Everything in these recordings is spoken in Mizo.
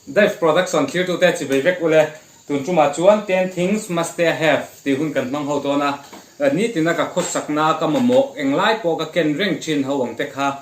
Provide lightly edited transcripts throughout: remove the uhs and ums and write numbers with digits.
Dave Production thlirtute chivei vek ule. Tun tumah chuan Ten Things Must They Have tih hun kan hmang ho dawn a. Nitina ka khawsakna ka mamawh englai pawh ka ken reng thin ho ang te kha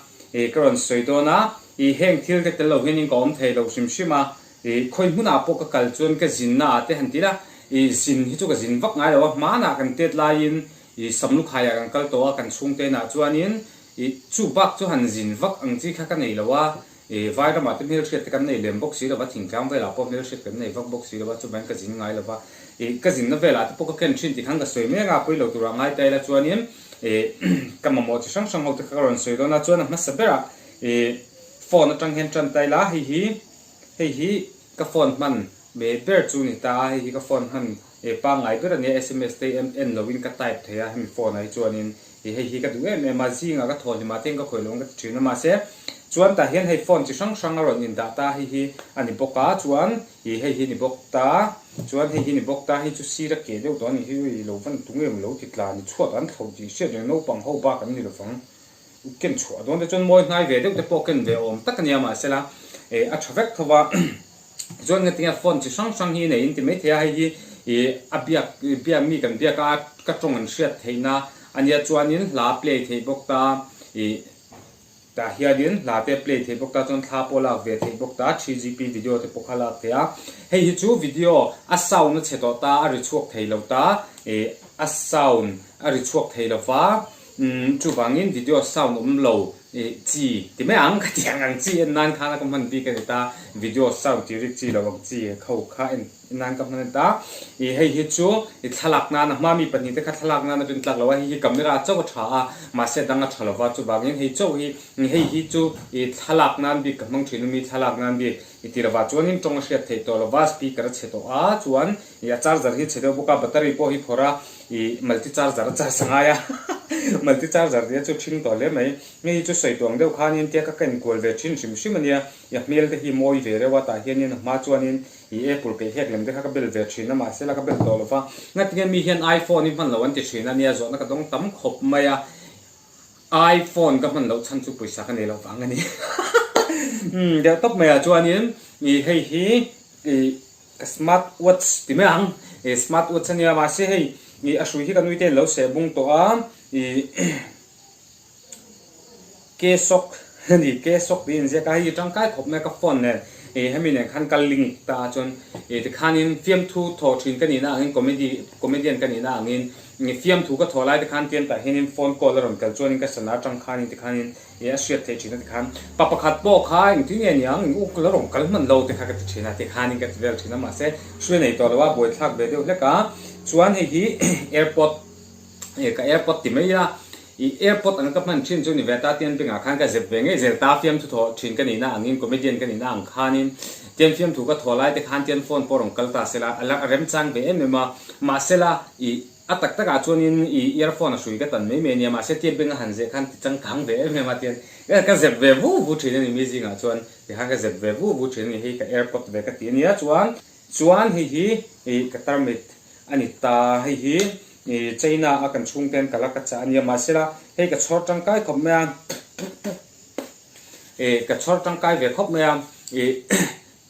ka rawn sawi dawn a. I heng thil te tel lo hianin ka awm thei lo hrim hrim a. I khawi hmunah pawh ka kal chuan ka zinna ah te han ti la. I zin hi chu ka zin vak ngai lo a, hmanah kan tet laiin i Samlukhaiah kan kal tawh a, kan chhungte inah chuanin i chu bak chu han zin vak ang chi kha ka nei lo a. I vai ramah te hmelhriat te kan nei lem bawk si lo va, thingtlang velah pawh hmelhriat kan nei vak bawk si lo va, chuvangin ka zin ngai lo va. I ka zinna velah te pawh ka ken thin tih khan ka sawi mek a, pawi lo turah ngai ta ila chuanin i ka mamawh chi hrang hrang ho te kha ka rawn sawi dawn a, chuan a hmasa berah i phone atang hian tan ta ila, hei hi hei hi ka phone hman me ber chu ni ta a, hei hi ka phone hman e pangngai ber a nia, sms te hi en loin ka type thei a, hemi phone ah hi chuanin i hei hi ka duh em em a, zingah ka thaw hlimah te hian ka khawih lo ang ka ti thin a, mahse chuan tah hian hei phone chi hrang hrang a rawn indah ta, hei hi a ni bawk a, chuan i hei hi ni bawk ta, chuan hei hi ni bawk ta, hei chu sir a keh deuh tawh a ni hi, ui lo van tu nge maw lo ti tla ni chhuat an thlo tih hriat reng naupang ho bak an ni lovang. Ken chhuah dawn te chuan mawi hnai ve deuh te pawh ken ve awm tak a nia mahsela eh a tha vek tho va chuan nge tinge phone chi hrang hrang hi nei in ti maithei a hei hi ih a biak biak mi kan biak a ka tawng an hriat theihna a nia chuanin hla play theih bawk ta ih tah hianin hla te play theih bawk ta chuan thla pawh lak ve theih bawk ta 3gp video te pawh kha lak theih a hei hi chu video a sound a chhe tawh ta a ri chhuak thei lo ta ih a sound a ri chhuak thei lo va. Umm chuvangin video sound awm lo ih chi ti mai ang ka ti ang ang chi en nan khan a ka hman bik a ni ta video sound tih rik chi lo ang chi kho kha en nan ka hman a ni ta ih hei hi chu ih thlalak nan a hma mi pahnih te kha thlalak nan a rin tlak lo a hei hi camera chauh a tha a mahse a dang a tha lo va chuvangin hei chauh hi hei hi chu ih thlalak nan bik ka hmang thin a mi thlalak nan bik ih ti lo va chuanin tawng a hriat theih tawh lo va speaker a chhe tawh a chuan ih a charger hi chhe deuh bawk a battery pawh hi phawrh a I multi charger a charge ngai a, multi charger tia chu ṭhing tawh hle mai. Hei hi chu sawi tuang deuh khanin tia ka ken kual ve ṭhin hrim hrim a nia. I a hmel te hi mawi ve reuh a, tah hianin a hma chuanin i apple peih hek lem te kha ka bel ve ṭhin a, mahse la ka bel tawh lo va. Ngatinge mi hian iPhone hi hman lo an ti ṭhin a nia, zawhna ka dawng tam khawp mai a. iPhone ka hman loh chhan chu pawisa ka nei loh vang a ni. Umm deuh tawp mai ah chuanin i hei hi i. Ka smart watch ti mai ang, i smart watch a nia mahse hei i a hrui hi ka nui te lo seh bung tawh a i ke sock a ni ke sock tih a inziak a hei hi tangkai khawp mai a ka phone nen i hemi nen khan ka link ta a chuan i tikhanin fiamthu thawh thin ka nihna angin comedy comedian ka nihna angin i fiamthu ka thawh lai te khan tian tah hianin phone call a rawn kal chuanin ka sana atang khanin tikhanin I a hriat theih thin a tikhan pa pakhat pawh kha engtin nge niang eng uk la rawn kal hman lo te kha ka ti thin a tikhanin ka ti vel thin a mahse hruai nei tawh lo a buaithlak ve deuh hlek a chuan hei hi airport ka airport ti mai a i airport ang ka hman thin chu ni ve ta tian bengah khan ka zep ve ngei zel ta fiamthu thawh thin ka nihna angin comedian ka nihna ang khanin tian fiamthu ka thawh lai te khan tian phone pawh rawn kal ta sela a la remchang ve em em a mahsela i A tak takah chuanin i earphone a hrui ka tan mai mai a nia, mahse tiat beng a han zeh khan ti changkang ve em em a tian ka zep ve vu vu thin a ni mi zingah chuan tikhan ka zep ve vu vu thin a ni hei ka airpod ve ka ti a nia chuan chuan hei hi i ka tarmit a ni ta hei hi i China a kan chhungten ka la ka chah a nia mahsela hei ka chhawr tangkai khawp mai a i ka chhawr tangkai ve khawp mai a i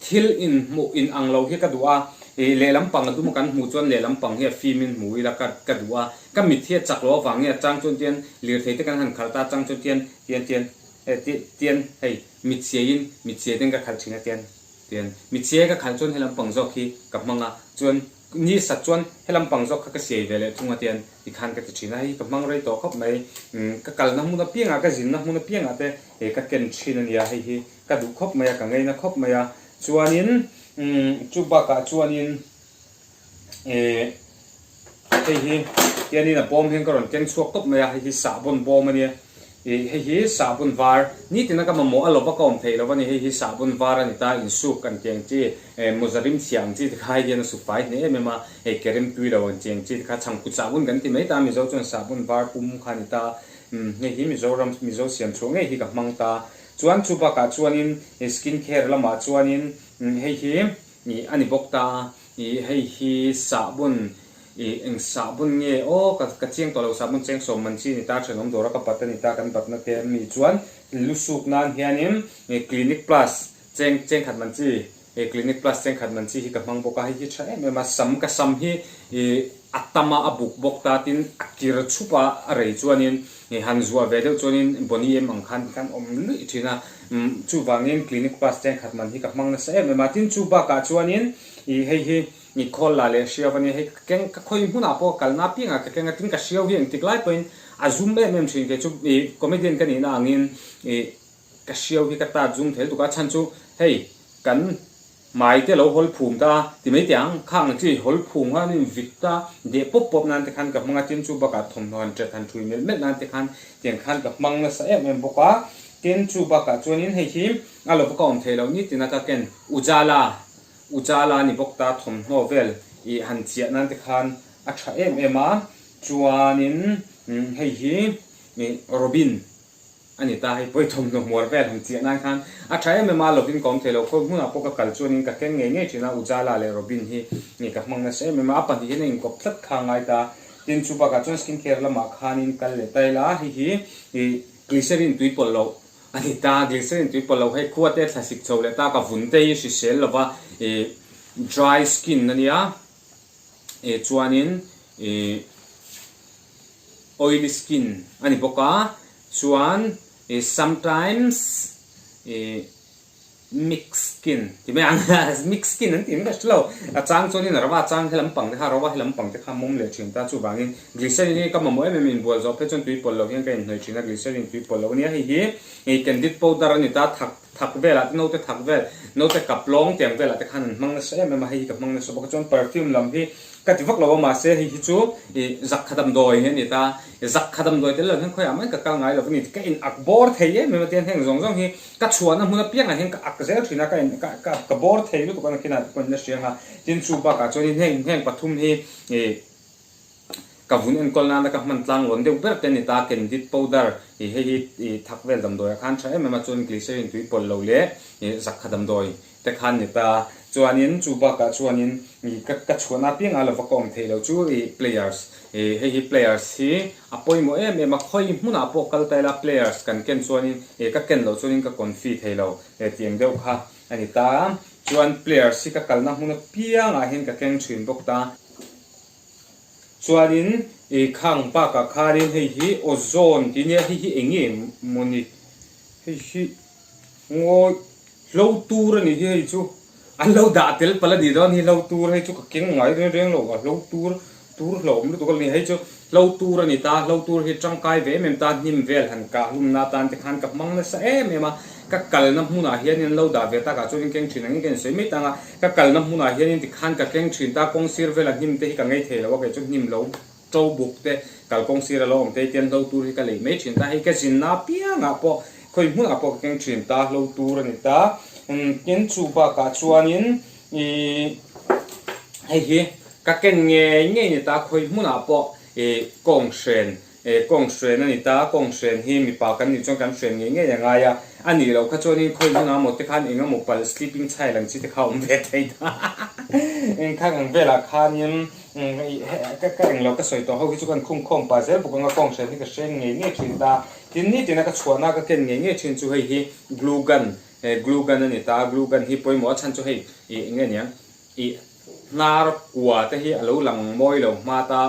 Thil inhmuh in ang lo hi ka duh a, ih lehlam pang a dum a kan hmuh chuan lehlam pang hi a fim in hmu ila ka ka duh a, ka mit hi a chak lo avang nge a chang chuan tian lirthei te kan han khalh ta a chang chuan tian tian tian eh ti tian hei mit chhiai in mit chhiai ten ka khalh thin a tian tian mit chhiai ka khalh chuan helam pang zawk hi ka hmang a chuan ni sat chuan helam pang zawk kha ka siai ve leh thung a tian tikhan ka ti thin a hei ka hmang rei tawh khawp mai ka kalna hmun apiangah ka zinna hmun apiangah te eh ka ken thin a nia hei hi. Ka duh khawp mai a, ka ngeina khawp mai a. Chuanin chu bakah chuanin eh hei hi hianin a bawm hian ka rawn keng chhuak tawp mai a, hei hi sahbawn bawm a nia. Ih hei hi sahbawn var, nitina ka mamawh a lova ka awm theih lo a ni, hei hi sahbawn var a ni ta, insuk an tih ang chi, eh mawza rim chhia ang chi te kha hei hian a su fai hle em em a, hei ke rim tui lo an tih ang chi te kha chhangkut sahbawn kan ti mai ta, Mizo chuan sahbawn var pum kha a ni ta. Umm hei hi Mizoram Mizo siam chhuah ngei hi ka hmang ta. Chuan chu bakah chuanin skin care lamah chuanin hei hi a ni bawk ta a, hei hi sahbun eng sahbun nge aw ka ka chiang tawh lo sahbun cheng sawm man chi a ni ta thenawm dawra ka bat a ni ta kan batna te mi chuan lu suk nan hianin clinic plus cheng cheng khat man chi. Clinic Plus chengkhat man chi hi ka hmang bawk a, hei hi tha em em a, sam ka sam hi ih a tam a, a buk bawk ta tin a kir chhup a, a rei chuanin ih han zuah ve deuh chuanin Boney M ang khan tikhan awm luih thin a, umm chuvangin Clinic Plus chengkhat man hi ka hmang nasa em em a, tin chu bakah chuanin ih hei hi ih khawl la leh hriau a nia, hei ka keng ka khawi hmunah pawh kalna apiangah ka keng a, tin ka hriau hi engtik lai pawhin a zum em em thin kei chu ih comedian ka nihna angin ih Ka hriau hi ka tat zum thei lutuk a, chhan chu hei kan hmai te lo hawl phum ta ti mai teh ang, khang chi hawl phum kha an invit ta deh pawp pawp nan te khan ka hmang a, tin chu bakah thawmhnaw han ṭet han ṭhui melh melh nan te khan tiang khan ka hmang nasa em em bawk a, tin chu bakah chuanin hei hi a lo ka awm thei loh nitin a ka ken Ujala, Ujala ni bawk ta thawmhnaw vel ih han chiah nan te khan a ṭha em em a, chuanin hei hi ih Robin. A ni ta, hei pawi thawmhnaw hmuar vel han chiah nan khan a tha em em a, lovin ka awm thei lo. Khawi hmunah pawh ka kal chuanin ka keng ngei ngei thin a, Ujala leh Robin hi nge ka hmang nasa em em a, a pahnihin a inkawp tlat kha a ngai ta. Tin, chu bakah chuan skin care lamah khanin kal leh ta ila, hei hi ih glycerin tui pawlh loh a ni ta, glycerin tui pawlh loh hei khua te thlasik chho leh ta, ka vun te hi hrisel lova ih dry skin a nia, ih chuanin ih oily skin a ni bawk a, chuan ih sometimes ih mix skin ti mai ang mix skin an tih in ka hre lo, a chang chuanin a rava chang he lampang te kha rava he lampang te kha mawm leh thin ta, chuvangin glycerin hi ka mamawh em em inbual zawh phei chuan tui pawlh loh hian ka inhnawih thin a, glycerin tui pawlh loh a nia, hei hi ih candid powder a ni ta, thak thak velah te naute thak vel naute kap lawng tiang velah te khan an hmang nasa em em a, hei hi ka hmang nasa bawk a, chuan perfume lam hi Ka ti vak lo a, mahse hei hi chu i zakkha damdawi hi a ni ta. I zakkha damdawi tel lo hian khawiah mai ka kal ngai lo a ni. Ka in ak bawr thei em em a tiang heng zawng zawng hi ka chhuahna hmun apiangah hian ka ak zel thin a, ka in ka ka ka bawr thei lutuk a nakinah te pawhin la hria ang a. Tin chu bakah chuanin heng heng pathum hi i ka vun enkawl nana ka hman tlang lawn deuh ber te a ni ta. Candid powder i hei hi i thak vel damdawiah khan tha em em a, chuan glycerin tui pawlh lo leh i zakkha damdawi Te khan ni ta. Chuanin chu bakah chuanin i ka ka chhuahna apiangah lova ka awm theih loh chu i players i hei hi players hi a pawimawh em em a, khawi hmunah pawh kal ta ila players kan ken chuanin i ka ken loh chuanin ka confi thei lo e tiang deuh kha a ni ta. Chuan players hi ka kalna hmun apiangah hian ka keng thin bawk ta. Chuanin i khang bakah khanin hei hi ozone tih nia hei hi eng nge mawni hei hi. Ngawi hlo tur a nih hi hei chu an lo dah tel palh a nih dawn hi hlo tur hei chu ka keng ngai reng reng lo a hlo tur tur hlawm lutuk a ni hei chu hlo tur a ni ta hlo tur hi tangkai ve em em ta hnim vel han kah hlumna atan te khan ka hmang nasa em em a ka kalna hmunah hianin an lo dah ve takah chuanin keng thin angin ka insawi mai tang a ka kalna hmunah hianin tikhan ka keng thin ta kawng sir vela hnim te hi ka ngei thei lo a kei chu hnim lo To buk te, kalkawng sir a lo awm te hi tian hlo tur hi ka lei mai thin ta. Hei ka zinna apiangah pawh khawi hmunah pawh ka keng thin ta, hlo tur a ni ta. Tin chu bakah chuanin ih hei hi ka ken ngei ngei a ni ta, khawi hmunah pawh ih kawng hren ih kawng hren a ni ta, kawng hren hi mipa kan nih chuan kan hren ngei ngei a ngai a, a nih loh kha chuanin khawi hmunah maw te khan eng emaw palh sleeping child ang chi te kha a awm ve thei ta. Engkhang ang velah khanin Ka ka englo ka sawi tawh ho hi chu kan khung khawm pah zel bawk anga kawng hriat hi ka hreng ngei ngei thin ta. Tin nitin a ka chhuahna ka ken ngei ngei thin chu hei hi glue gun glue gun a ni ta. Glue gun hi pawimawh a chhan chu hei ih eng nge niang ih hnar kua te hi a lo lang mawi lo hma ta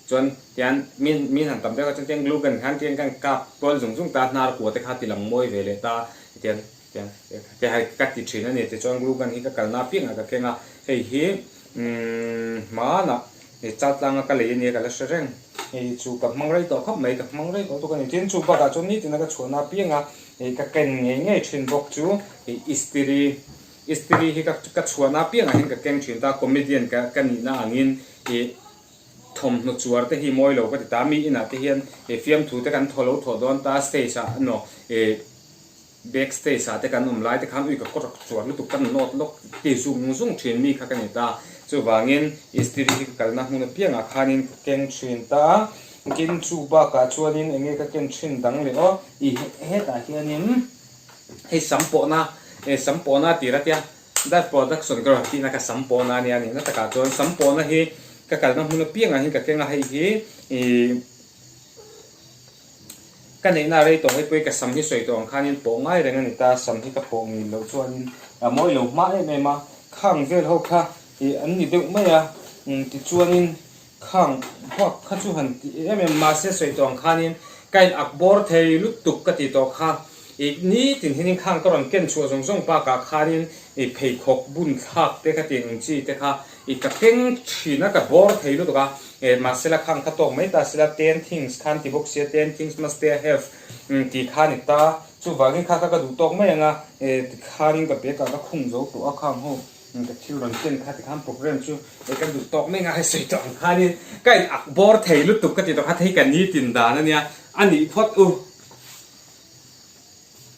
chuan tian min min han tam deuh a chuan tian glue gun khan tian kan kap kual zung zung ta hnar kua te kha ti lang mawi ve leh ta tian tian tian hei ka ti thin a ni tichuan glue gun hi ka kalna apiangah ka keng a hei hi Umm hmanah he chaltlanga ka lei ania ka la hre reng. Hei chu ka hmang rei tawh khawp mai, ka hmang rei tawh tuk a ni. Tin chu bakah chuan nitin a ka chhuahna apianga hei ka ken ngei ngei thin bawk chu hei istiri, istiri hi ka ka chhuahna apiangah hian ka keng thin ta, comedian ka ka nihna angin ih thawmhnaw chuar te hi mawi lo ka ti ta, mi inah te hian ih fiamthu te kan thaw lo thaw dawn ta stage ah emaw ih Back stage ah te kan awm lai te khan ui ka kawt chuar lutuk ka nawt lawk ti zung zung thin mi kha ka ni ta. Chuvangin istiri hi ka kalna hmun apiangah khanin ka keng thin ta. Tin chu bakah chuanin enge ka ken thin dang leh aw. Ih hetah hianin hei sam pawhna eh sam pawhna a tir a tia Dove production ka rawn tihna kha sam pawhna a nia nihna takah chuan sam pawhna hi ka kalna hmun apiangah hian ka keng a hei hi ih Ka neihna rei tawh hei pawh hi ka sam hi sawi tawh ang khanin pawh ngai reng a ni ta, sam hi ka pawh ngil loh chuanin a mawi lo hma em em a. Khang vel ho kha ih an ni deuh mai a, tichuanin khang huak kha chu han ti em em mahse sawi tawh ang khanin ka in ak bawr thei lutuk ka ti tawh kha ih nitin hianin khang ka rawn ken chhuah zawng zawng bakah khanin ih pheikhawk bun thlak te kha tih ang chi te kha ih ka keng thin a ka bawr thei lutuk a eh mahse la khang kha tawk mai ta sela ten things khan ti bawk sia ten things must they have tih kha a ni ta. Chuvangin kha kha ka duh tawk mai ang a, e tikhanin ka bag ah ka khung zo tawh a khang ho ka thil rawn ken kha tikhan program chu e ka duh tawk mai ang a hei sawi tawh ang khanin ka in ak bawr thei lutuk ka ti tawh kha thei ka ni tin dan a nia a nih phawt u.